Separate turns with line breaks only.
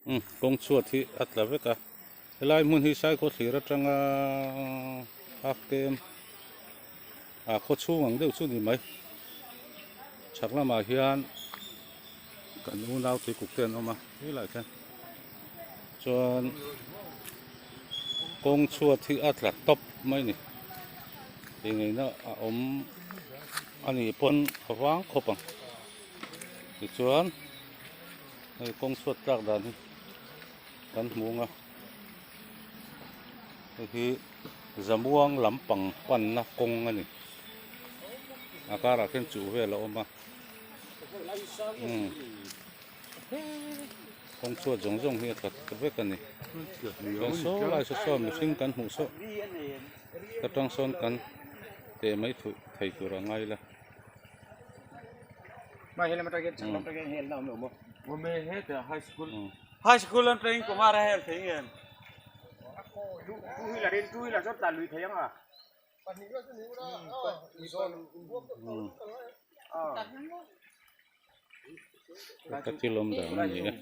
Umm kawng chhuat hi a tla vek a helai hmun hi saikhaw thlir atanga half kem ah khaw chhung ang deuh chu ni mai chhak lamah hian kan unau tuikuk te an awm a helaiah khian chuan kawng chhuat hi a tla tawp mai a ni ingeina a awm a nih pawn a vang khawp ang tichuan. Hei kawng chhuat tlak dan hi kan hmu ang a hei hi zamuang lampang panna kawng a ni a karah khian chuh vel a awm a umm kawng chhuat zawng zawng hi a tla ta vek a ni chuan saw lai saw sawn mihring kan hmuh saw ta tang sawn kan teh mai thei tur a ngai la.
High school an teng kumar a hel thei nge
Ka thil awm dan a ni e.